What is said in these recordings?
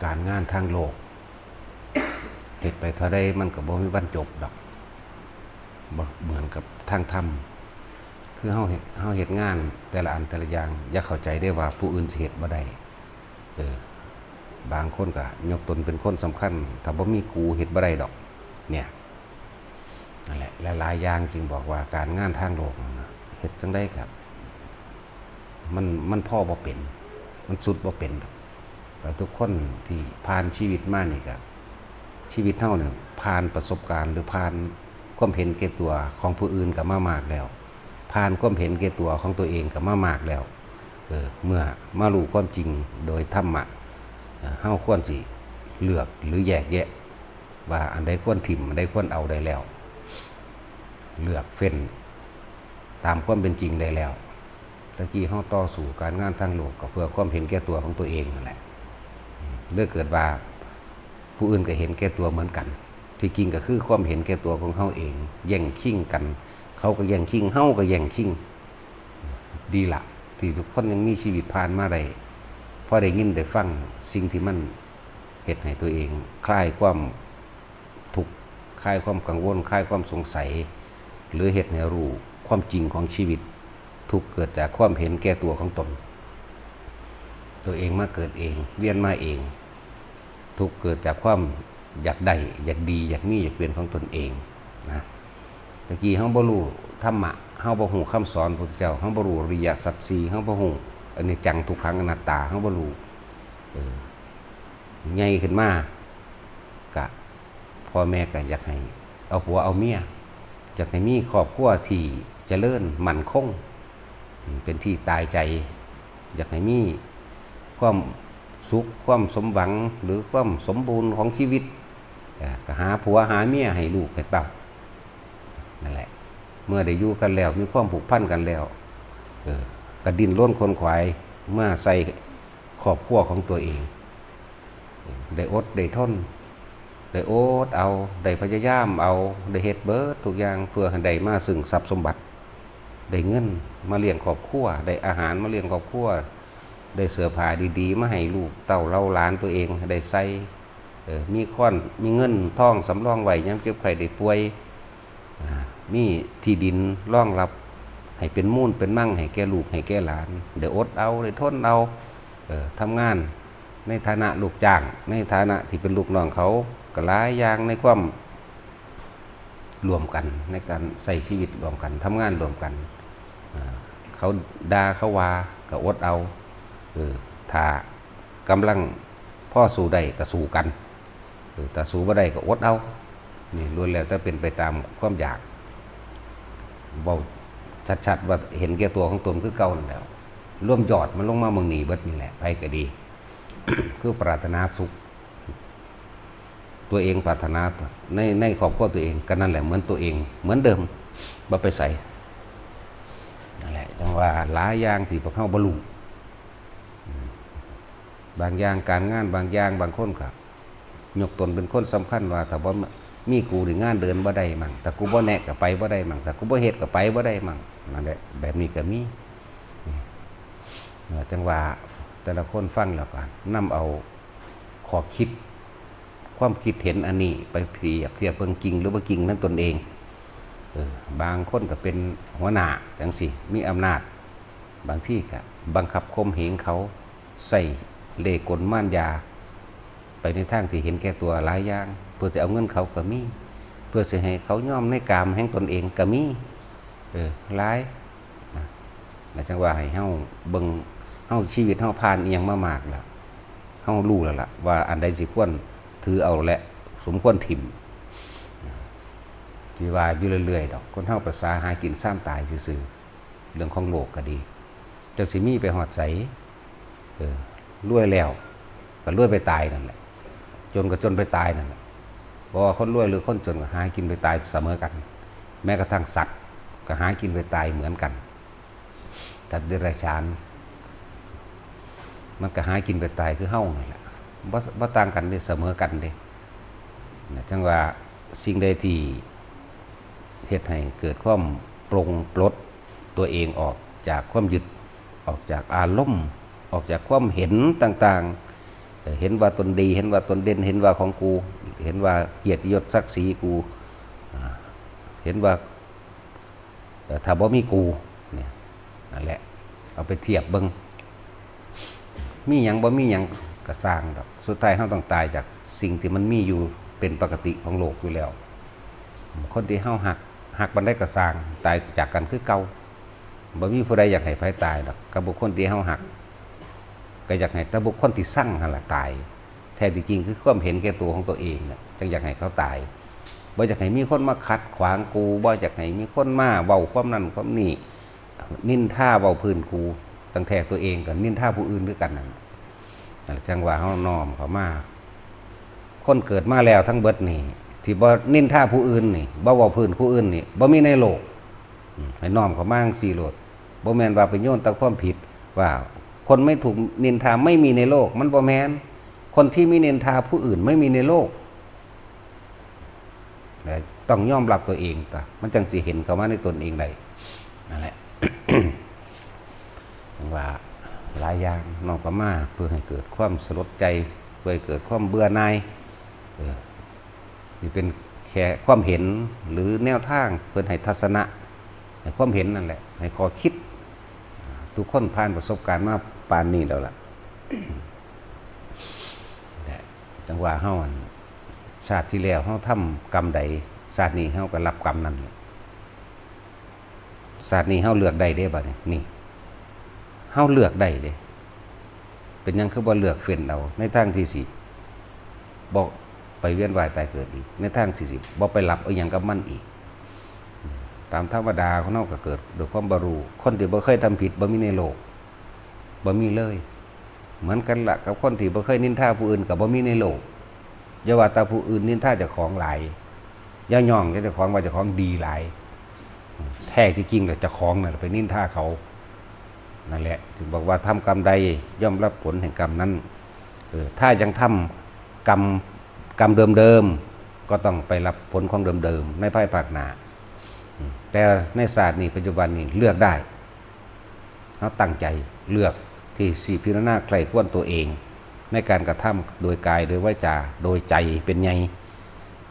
ການງານທາງໂລກ ເຮັດໄປເທົ່າໃດມັນກໍບໍ່ມີວັນຈົບດອກ. ບໍ່ເໝືອນກັບທາງທຳ. ຄືເຮົາເຮັດ ເຮົາເຮັດງານແຕ່ລະອັນແຕ່ລະຢ່າງ ຢ່າເຂົ້າໃຈເດ້ວ່າຜູ້ອື່ນຊິເຮັດບໍ່ໄດ້. ເອີ ບາງຄົນກໍຍົກຕົນເປັນຄົນສຳຄັນ ຖ້າບໍ່ມີກູເຮັດບໍ່ໄດ້ດອກ ເນຍ. ນັ້ນແຫຼະ ຫຼາຍໆຢ່າງຈຶ່ງບອກວ່າການງານທາງໂລກນັ້ນນະ ເຮັດຈັ່ງໃດກໍ ມັນ ມັນພໍບໍ່ເປັນ ມັນສຸດບໍ່ເປັນດອກ. ແລ້ວທຸກຄົນທີ່ຜ່ານຊີວິດມານີ້ກໍ ຊີວິດເຮົານີ້ຜ່ານປະສົບການ ຫຼື ຜ່ານຄວາມເຫັນແກ່ຕົວຂອງຜູ້ອື່ນກໍມາມາກແລ້ວ ຜ່ານຄວາມເຫັນແກ່ຕົວຂອງຕົວເອງກໍມາມາກແລ້ວ. ເອີ ເມື່ອມາຮູ້ຄວາມຈິງໂດຍທຳມະ ເອີ ເຮົາຄວນຊິເລືອກ ຫຼື ແຍກແຍະວ່າອັນໃດຄວນຖິ້ມ ອັນໃດຄວນເອົາໄດ້ແລ້ວ ເລືອກເຟ້ນຕາມຄວາມເປັນຈິງໄດ້ແລ້ວ. ຕະກີ້ເຮົາຕໍ່ສູ້ການງານທາງໂລກກໍເພື່ອຄວາມເຫັນແກ່ຕົວຂອງຕົວເອງນັ້ນແຫຼະ ເລີຍເກີດວ່າຜູ້ອື່ນກໍເຫັນແກ່ຕົວເໝືອນກັນ. ທີ່ຈິງກໍຄືຄວາມເຫັນແກ່ຕົວຂອງເຮົາເອງ ແຍ່ງຊິງກັນ ເຂົາກໍແຍ່ງຊິງ ເຮົາກໍແຍ່ງຊິງ. ດີລະ ທີ່ທຸກຄົນຍັງມີຊີວິດຜ່ານມາໄດ້ ພໍໄດ້ຍິນໄດ້ຟັງສິ່ງທີ່ມັນເຮັດໃຫ້ຕົວເອງຄລາຍຄວາມ ທຸກ ຄາຍຄວາມກັງວົນ ຄາຍຄວາມສົງໄສ ຫຼື ເຮັດໃຫ້ຮູ້ຄວາມຈິງຂອງຊີວິດ. ທຸກເກີດຈາກຄວາມເຫັນແກ່ຕົວຂອງຕົນ. ຕົວເອງມາເກີດເອງ ວຽນມາເອງ. ທຸກເກີດຈາກຄວາມຢາກໄດ້ ຢາກດີ ຢາກມີ ຢາກເປັນຂອງຕົນເອງນະ. ຕະກີ້ເຮົາບໍ່ຮູ້ທຳມະ ເຮົາບໍ່ຮູ້ຄຳສອນພະພຸດທະເຈົ້າ ເຮົາບໍ່ຮູ້ອະລິຍະສັດສີ່ ເຮົາບໍ່ຮູ້ອະນິດຈັງ ທຸກຂັງ ອະນັດຕາ ເຮົາບໍ່ຮູ້. ເອີ ໃຫຍ່ຂຶ້ນມາ ກະ ພໍ່ແມ່ກໍຢາກໃຫ້ເອົາຜົວເອົາເມຍ ຢາກໃຫ້ມີຄອບຄົວທີ່ຈະເລີນໝັ້ນຄົງ ເປັນທີ່ຕາຍໃຈ ຢາກໃຫ້ມີຄວາມສຸກ ຄວາມສົມຫວັງ ຫຼື ຄວາມສົມບູນຂອງຊີວິດ ເອີ ກໍຫາຜົວຫາເມຍໃຫ້ລູກໃຫ້ເຕົ້າ. ນັ້ນແຫຼະ ເມື່ອໄດ້ຢູ່ກັນແລ້ວ ມີຄວາມຜູກພັນກັນແລ້ວ ເອີ ກໍດີ້ນລົນຂົນຂວາຍມາໃສ່ ຄອບຄົວຂອງຕົວເອງ ໄດ້ອົດໄດ້ທົນ ໄດ້ອົດເອົາ ໄດ້ພະຍາຍາມເອົາ ໄດ້ເຮັດເບິດທຸກຢ່າງ ເພື່ອໃຫ້ໄດ້ມາຊຶ່ງຊັບສົມບັດ ໄດ້ເງິນມາລ້ຽງຄອບຄົວ ໄດ້ອາຫານມາລ້ຽງຄອບຄົວ ໄດ້ເສື້ອຜ້າດີໆມາໃຫ້ລູກເຕົ້າເຫຼົ່າຫຼານຕົວເອງໃຫ້ໄດ້ໃຊ້ ເອີ ມີຄວານ ມີເງິນທອງສຳລອງໄວ້ຍາມເຈັບໄຂ້ໄດ້ປ່ວຍ ອາ ມີທີ່ດິນຮອງຮັບໃຫ້ເປັນມູນເປັນມັງໃຫ້ແກ່ລູກໃຫ້ແກ່ຫຼານ ໄດ້ອົດເອົາ ໄດ້ທົນເອົາ ເອີ ທຳງານໃນຖານະລູກຈ້າງ ໃນຖານະທີ່ເປັນລູກນ້ອງເຂົາ ກໍຫຼາຍຢ່າງໃນຄວາມຮ່ວມກັນ ໃນການໃຊ້ຊີວິດຮ່ວມກັນ ທຳງານຮ່ວມກັນ ອາ ເຂົາດ່າເຂົາວ່າກໍອົດເອົາ ເອີ ຖ້າ ກຳລັງພໍສູ້ໄດ້ກໍສູ້ກັນ ເອີ ຖ້າສູ້ບໍ່ໄດ້ກໍອົດເອົາ. ນີ້ລ້ວນແລ້ວແຕ່ເປັນໄປຕາມຄວາມຢາກ ເວົ້າຊັດໆວ່າເຫັນແກ່ຕົວຂອງຕົນຄືເກົ່ານັ້ນແຫຼະ ລວມຍອດມັນລົງມາໝ່ອງນີ້ເບິດນີ້ແຫຼະ. ໃຜກໍດີ ຄືປາດຖະໜາສຸກ ຕົວເອງປາດຖະໜາໃນ ໃນຄອບຄົວຕົວເອງ ກໍນັ້ນແຫຼະເໝືອນຕົວເອງເໝືອນເດີມ ບໍ່ໄປໃສ. ນັ້ນແຫຼະ ຈັ່ງວ່າຫຼາຍຢ່າງທີ່ພວກເຮົາບໍ່ຮູ້ ບາງຢ່າງການງານ ບາງຢ່າງ ບາງຄົນກໍຍົກຕົນເປັນຄົນສຳຄັນວ່າ ຖ້າບໍ່ມີກູນີ້ງານເດີນບໍ່ໄດ້ມັ້ງ ຖ້າກູບໍ່ແນະກໍໄປບໍ່ໄດ້ມັ້ງ ຖ້າກູບໍ່ເຮັດກໍໄປບໍ່ໄດ້ມັ້ງ. ນັ້ນແຫຼະ ແບບນີ້ກໍມີ. ເອີ ຈັ່ງວ່າແຕ່ລະຄົນຟັງແລ້ວກໍນຳເອົາ ຂໍ້ຄິດ ຄວາມຄິດເຫັນອັນນີ້ໄປປຽບທຽບເບິ່ງ ຈິງຫຼືບໍ່ຈິງນຳຕົນເອງ. ເອີ ບາງຄົນກໍເປັນຫົວໜ້າຈັ່ງຊີ້ ມີອຳນາດ ບາງທີກໍບັງຄັບຂົ່ມເຫງເຂົາ ໃຊ້ເລ່ກົນມານຢາໄປໃນທາງທີ່ເຫັນແກ່ຕົວຫຼາຍຢ່າງ ເພື່ອຊິເອົາເງິນເຂົາກໍມີ ເພື່ອຊິໃຫ້ເຂົາຍອມໃນກາມແຫ່ງຕົນເອງກໍມີ. ເອີ ຫຼາຍນະ ແລ້ວຈັ່ງວ່າໃຫ້ເຮົາເບິ່ງ ເຮົາ ຊີວິດເຮົາຜ່ານອີ່ຫຍັງມາມາກແລ້ວ ເຮົາຮູ້ແລ້ວລະວ່າອັນໃດຊິຄວນຖືເອົາ ແລະ ສົມຄວນຖິ້ມ. ທີ່ວ່າຢູ່ເລື້ອຍໆດອກ ຄົນເຮົາປະສາຫາກິນຊາມຕາຍຊື່ໆ ເລື່ອງຂອງໂລກກໍດີ ເຈົ້າຊິມີໄປຮອດໃສ? ເອີ ລວຍແລ້ວກໍລວຍໄປຕາຍນັ້ນແຫຼະ ຈົນກໍຈົນໄປຕາຍນັ້ນແຫຼະ ບໍ່ວ່າຄົນລວຍ ຫຼື ຄົນຈົນກໍຫາກິນໄປຕາຍສະເໝີກັນ. ແມ້ກະທັ່ງສັດກໍຫາກິນໄປຕາຍເໝືອນກັນ. ສັດເດຍລະສານມັນກໍຫາກິນໄປຕາຍຄືເຮົານັ້ນແຫຼະ ບໍ່ ບໍ່ຕ່າງກັນເດ້ ສະເໝີກັນເດ້. ຈັ່ງວ່າສິ່ງໃດທີ່ເຮັດໃຫ້ເກີດຄວາມປົງປົດຕົວເອງອອກຈາກຄວາມຍຶດ ອອກຈາກອາລົມ ອອກຈາກຄວາມເຫັນຕ່າງໆ ເຫັນວ່າຕົນດີ, ເຫັນວ່າຕົນເດັ່ນ, ເຫັນວ່າຂອງກູ, ເຫັນວ່າກຽດຕິຍົດສັກສີກູ, ອາ, ເຫັນວ່າ ເອີ ຖ້າບໍ່ມີກູ ເນຍ ນັ້ນແຫຼະ ເອົາໄປທຽບເບິ່ງ ມີຫຍັງບໍ່ມີຫຍັງກໍຊ່າງດອກ, ສຸດທ້າຍເຮົາຕ້ອງຕາຍຈາກສິ່ງທີ່ມັນມີຢູ່ເປັນປະກະຕິຂອງໂລກຢູ່ແລ້ວ. ຄົນທີ່ເຮົາຮັກ, ຮັກປານໃດກໍຊ່າງ, ຕາຍຈາກກັນຄືເກົ່າ. ບໍ່ມີຜູ້ໃດຢາກໃຫ້ໃຜຕາຍດອກ ກັບບຸກຄົນທີ່ເຮົາຮັກ, ກໍຢາກໃຫ້ແຕ່ບຸກຄົນທີ່ຊັງຫັ້ນລະຕາຍ. ແທ້ທີ່ຈິງຄືຄວາມເຫັນແກ່ຕົວຂອງຕົວເອງນະ ຈັ່ງຢາກໃຫ້ເຂົາຕາຍ. ບໍ່ຢາກໃຫ້ມີຄົນມາຂັດຂວາງກູ, ບໍ່ຢາກໃຫ້ມີຄົນມາເວົ້າຄວາມນັ້ນຄວາມນີ້, ນິນທາເວົ້າພື້ນກູ, ຕັ້ງແທ້ຕົວເອງກໍນິນທາຜູ້ອື່ນຄືກັນນັ້ນ. ຈັ່ງວ່າເຮົານ້ອມເຂົ້າມາ, ຄົນເກີດມາແລ້ວທັງເບິດນີ້ ທີ່ບໍ່ນິນທາຜູ້ອື່ນນີ້, ບໍ່ເວົ້າພື້ນຜູ້ອື່ນນີ້ ບໍ່ມີໃນໂລກ. ໃຫ້ນ້ອມເຂົ້າມາຈັ່ງຊີ້ໂລດ. ບໍ່ແມ່ນວ່າໄປໂຍນແຕ່ຄວາມຜິດວ່າຄົນໄມ່ຖືກນິນທາໄມ່ມີໃນໂລກ, ມັນບໍ່ແມ່ນ. ຄົນທີ່ມີນິນທາຜູ້ອື່ນໄມ່ມີໃນໂລກ. ແລະ ຕ້ອງຍອມຮັບຕົວເອງຕາ, ມັນຈັ່ງຊິເຫັນເຂົ້າມາໃນຕົນເອງໄດ້. ນັ້ນແຫຼະ. ຈັ່ງວ່າຫຼາຍຢ່າງນ້ອມເຂົ້າມາເພື່ອໃຫ້ເກີດຄວາມສະຫຼົດໃຈ, ເພື່ອໃຫ້ເກີດຄວາມເບື່ອໜ່າຍ. ເອີ ນີ້ເປັນແຄ່ຄວາມເຫັນ ຫຼື ແນວທາງ, ເພິ່ນໃຫ້ທັດສະນະ, ໃຫ້ຄວາມເຫັນນັ້ນແຫຼະ, ໃຫ້ຂໍ້ຄິດ. ທຸກຄົນຜ່ານປະສົບການມາປານນີ້ແລ້ວລະ. ແລະ ຈັ່ງວ່າເຮົາ ອັນ ຊາດທີ່ແລ້ວເຮົາທຳກຳໃດ, ຊາດນີ້ເຮົາກໍຮັບກຳນັ້ນແຫຼະ. ຊາດນີ້ເຮົາເລືອກໄດ້ເດ້ບັດນີ້, ນີ້ ເຮົາເລືອກໄດ້ເດ້. ເປັນຫຍັງຄືບໍ່ເລືອກເຟ້ນເອົາ ໃນທາງທີ່ຊິບໍ່ໄປວຽນວ່າຍຕາຍເກີດອີກ, ໃນທາງທີ່ຊິບໍ່ໄປຮັບອີ່ຫຍັງກັບມັນອີກ? ຕາມທຳມະດາຄົນເຮົາກໍເກີດດ້ວຍຄວາມບໍ່ຮູ້. ຄົນທີ່ບໍ່ເຄີຍທຳຜິດບໍ່ມີໃນໂລກ, ບໍ່ມີເລີຍ. ເໝືອນກັນລະກັບຄົນທີ່ບໍ່ເຄີຍນິນທາຜູ້ອື່ນກໍບໍ່ມີໃນໂລກ. ຢ່າວ່າແຕ່ຜູ້ອື່ນນິນທາເຈົ້າຂອງຫຼາຍ, ຢ່າຍ້ອງແຕ່ເຈົ້າຂອງວ່າເຈົ້າຂອງດີຫຼາຍ. ແທ້ທີ່ຈິງແລ້ວເຈົ້າຂອງນັ້ນແຫຼະໄປນິນທາເຂົາ. ນັ້ນແຫຼະ ຈຶ່ງບອກວ່າ ທຳກຳໃດ ຍ່ອມຮັບຜົນແຫ່ງກຳນັ້ນ. ເອີ ຖ້າຍັງທຳກຳ, ກຳເດີມໆ ກໍຕ້ອງໄປຮັບຜົນຂອງເດີມໆໃນພາຍພາກໜ້າ. ອືມ ແຕ່ໃນຊາດນີ້ ປັດຈຸບັນນີ້ ເລືອກໄດ້. ເຮົາຕັ້ງໃຈເລືອກທີ່ຊິພິຈາລະນາໃຄ່ຄວນຕົວເອງ ໃນການກະທຳໂດຍກາຍ, ໂດຍວາຈາ, ໂດຍໃຈເປັນໃຫຍ່.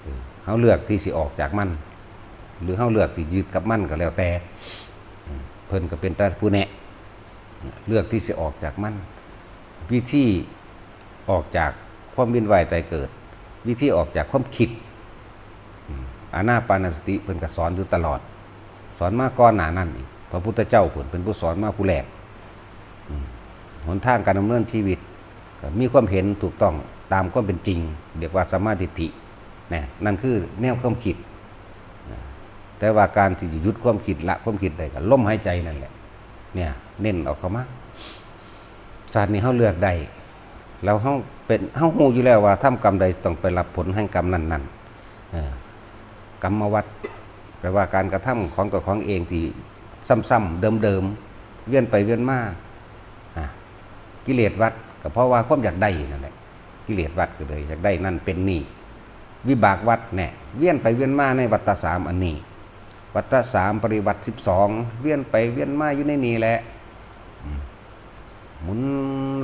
ເອີ ເຮົາເລືອກທີ່ຊິອອກຈາກມັນ ຫຼື ເຮົາເລືອກຊິຍຶດກັບມັນກໍແລ້ວແຕ່. ເພິ່ນກໍເປັນແຕ່ຜູ້ແນະ ເລືອກທີ່ຊິອອກຈາກມັນ. ວິທີອອກຈາກຄວາມວຽນວ່າຍຕາຍເກີດ, ວິທີອອກຈາກຄວາມຄິດ, ອືມ ອານາປານະສະຕິເພິ່ນກໍສອນຢູ່ຕະຫຼອດ, ສອນມາກ່ອນໜ້ານັ້ນອີກ. ພະພຸດທະເຈົ້າເພິ່ນເປັນຜູ້ສອນມາຜູ້ແລກ. ອືມ ຫົນທາງການດຳເນີນຊີວິດ ກໍມີຄວາມເຫັນຖືກຕ້ອງຕາມຄວາມເປັນຈິງ, ຮຽກວ່າສຳມາທິດຖິ. ນະ ນັ້ນຄືແນວຄວາມຄິດນະ. ແຕ່ວ່າການທີ່ຈະຢຸດຄວາມຄິດ, ລະຄວາມຄິດໄດ້ ກໍລົມຫາຍໃຈນັ້ນແຫຼະ. ເນຍ ເນັ້ນອອກເຂົ້າມາ. ຊາດນີ້ເຮົາເລືອກໄດ້ ແລ້ວເຮົາເປັນ, ເຮົາຮູ້ຢູ່ແລ້ວວ່າທຳກຳໃດຕ້ອງໄປຮັບຜົນແຫ່ງກຳນັ້ນໆ. ເອີ ກຳມະວັດ ແປວ່າການກະທຳຂອງເຈົ້າຂອງເອງທີ່ຊ້ຳໆເດີມໆ ວຽນໄປວຽນມາ. ອາ ກິເລດວັດ ກໍເພາະວ່າຄວາມຢາກໄດ້ນັ້ນແຫຼະ. ກິເລດວັດກໍເລີຍຢາກໄດ້ນັ້ນເປັນນີ້. ວິບາກວັດແນ່ ວຽນໄປວຽນມາໃນວັດຕະສາມອັນນີ້, ວັດຕະສາມ ປະລິວັດສິບສອງ ວຽນໄປວຽນມາຢູ່ໃນນີ້ແຫຼະ. ອືມ ໝູນ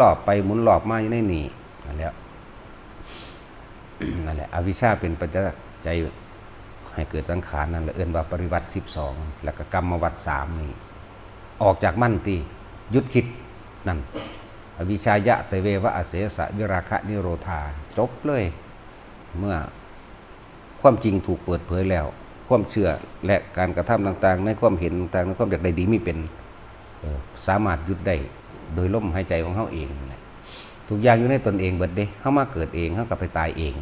ລອບໄປໝູນລອບມາຢູ່ໃນນີ້. ນັ້ນແຫຼະ ນັ້ນແຫຼະ ອະວິຊຊາເປັນປັດຈັຍໃຫ້ເກີດສັງຂານ ນັ້ນແຫຼະເອີ້ນວ່າປະລິວັດສິບສອງ ແລ້ວກໍກຳມະວັດສາມນີ້. ອອກຈາກມັນຕິ ຢຸດຄິດນັ້ນ. ອະວິຊຊາຍະ ຕະເວວະ ອະເສສະ ວິລາຄະ ນິໂຣທາ ຈົບເລີຍ. ເມື່ອຄວາມຈິງຖືກເປີດເຜີຍແລ້ວ, ຄວາມເຊື່ອ ແລະ ການກະທຳຕ່າງໆ ໃນຄວາມເຫັນຕ່າງໆ ໃນຄວາມຢາກໄດ້ດີມີເປັນ, ເອີ ສາມາດຢຸດໄດ້ໂດຍລົມຫາຍໃຈຂອງເຮົາເອງນັ້ນແຫຼະ. ທຸກຢ່າງຢູ່ໃນຕົນເອງເບິດເດ້. ເຮົາມາເກີດເອງ, ເຮົາກໍໄປຕາຍເອງ.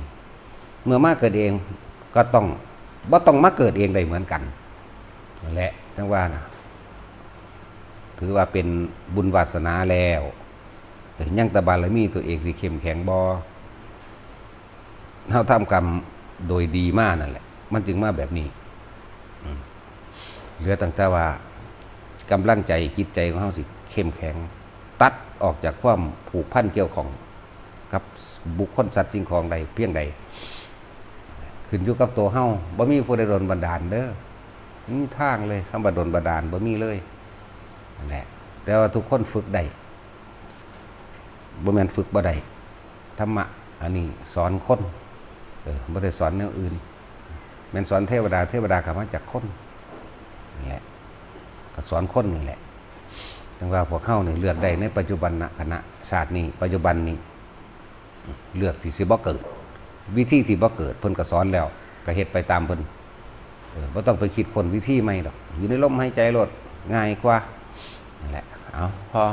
ເມື່ອມາເກີດເອງ ກໍຕ້ອງ, ບໍ່ຕ້ອງມາເກີດເອງໄດ້ເໝືອນກັນ. ແລະ ຈັ່ງວ່ານະ ຖືວ່າເປັນບຸນວາສະໜາແລ້ວ, ຍັງແຕ່ບາລະມີຕົວເອງຊິເຂັ້ມແຂງບໍ່? ເຮົາທຳກຳໂດຍດີມານັ້ນແຫຼະ ມັນຈຶ່ງມາແບບນີ້. ອືມ ເຫຼືອຕັ້ງແຕ່ວ່າກຳລັງໃຈ, ຈິດໃຈຂອງເຮົາຊິເຂັ້ມແຂງ, ຕັດອອກຈາກຄວາມຜູກພັນກ່ຽວຂ້ອງ ກັບບຸກຄົນສັດສິ່ງຂອງໃດພຽງໃດ ຂຶ້ນຢູ່ກັບຕົວເຮົາ. ບໍ່ມີຜູ້ໃດດົນບັນດານເດີ້, ບໍ່ມີທາງເລີຍ. ຄຳວ່າດົນບັນດານບໍ່ມີເລີຍ. ນັ້ນແຫຼະ ແຕ່ວ່າທຸກຄົນຝຶກໄດ້, ບໍ່ແມ່ນຝຶກບໍ່ໄດ້. ທຳມະອັນນີ້ສອນຄົນ ເອີ ບໍ່ໄດ້ສອນແນວອື່ນ. ແມ່ນສອນເທວະດາ ເທວະດາກໍມາຈາກຄົນນັ້ນແຫຼະ ກໍສອນຄົນນີ້ແຫຼະ. ຈັ່ງວ່າພວກເຮົານີ້ເລືອກໄດ້ໃນປັດຈຸບັນນະຂະນະ ຊາດນີ້ ປັດຈຸບັນນີ້ ເລືອກທີ່ຊິບໍ່ເກີດ ວິທີທີ່ບໍ່ເກີດ ເພິ່ນກໍສອນແລ້ວ ກໍເຮັດໄປຕາມເພິ່ນ. ເອີ ບໍ່ຕ້ອງໄປຄິດຄົ້ນວິທີໃໝ່ດອກ ຢູ່ໃນລົມຫາຍໃຈໂລດ ງ່າຍກວ່າ. ນັ້ນແຫຼະ ເອົາ ພໍ.